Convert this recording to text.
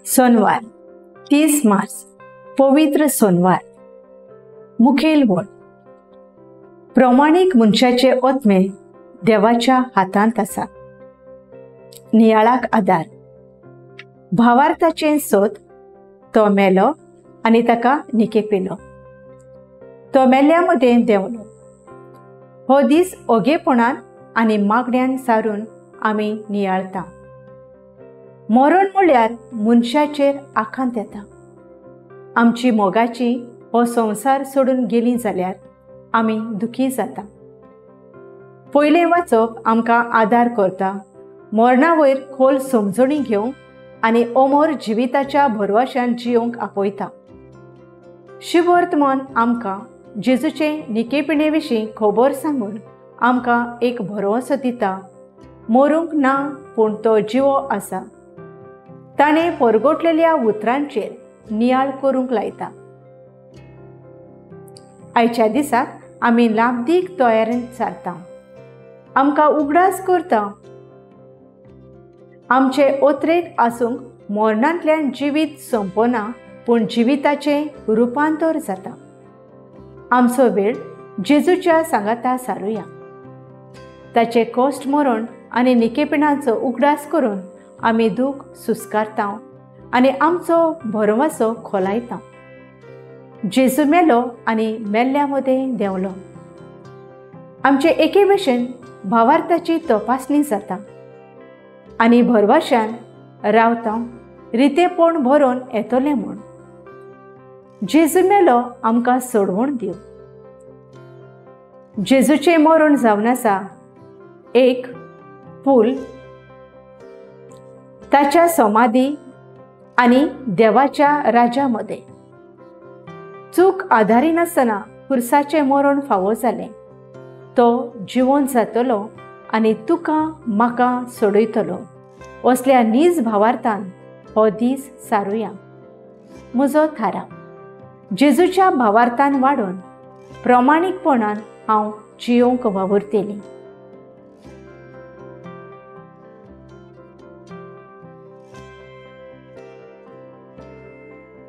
सोनवार 30 मार्च पवित्र सोनवार। मुखेल वळ प्रमाणीक मनशाचे आत्मे देवाच्या हातांत आसा। नियाळाक आदार भावार्थाचें सोद। तो मेलो आनी ताका निकेपिलो, तो मेल्या मदें देंवलो। हो दीस ओगेपणान आनी मागण्यान सारून आमी नियाळता। मरण म्हळ्यार मनशाचेर आखांत येता। आमची मोगाची हो संवसार सोडून गेली जाल्यार आमी दुखी जाता। पयलें वाचप आमकां आदार करता मरणा वयर खोल समजणी घेवंक आनी अमर जिविताच्या भरवशान जियोंक आपयता। शुभवर्तमान आमकां जेजूचे निकेपिणे विशीं खबर सांगून आमकां एक भरवंसो दिता। मरूंक ना पूण तो जिवो आसा। ताणें परगटलेल्या उतरांचेर नियाळ करूंक लायता। आयच्या दिसाक आमी लांबदीक तयारेन सारता। आमकां उगडास करता आमचे ओतरेक आसूंक मरणांतल्यान जिवीत सोंपना पूण जिविताचें रुपांतर जाता। आमचो वेळ जेजूच्या सांगाता सारुया। ताचें कश्ट मरण आनी निकेपणाचो उगडास करून आमी दूख सुस्कारता आनी आमचो भरवंसो खोलायता। जेजू मेलो आनी मेल्ल्या मदें देंवलो। आमचे एके भशेन भावार्थाची तपासणी जाता आनी भरवशान रावता रितेपण भरून येतलें म्हूण। जेजू मेलो आमकां सोडवण दिवं। जेजूचें मरण जावन आसा एक पूल ताच्या समाधी आनी देवाच्या राजा मदें। चूक आदारी नासतना पुरसाचें मरण फावो जालें। तो जिवन जातलो आनी तुका म्हाका सोडयतलो असल्या नीज भावार्थान हो दीस सारुया। म्हजो थाराव जेजूच्या भावार्थान वाडोवन प्रमाणीकपणान हांव जियोंक वावुरतली।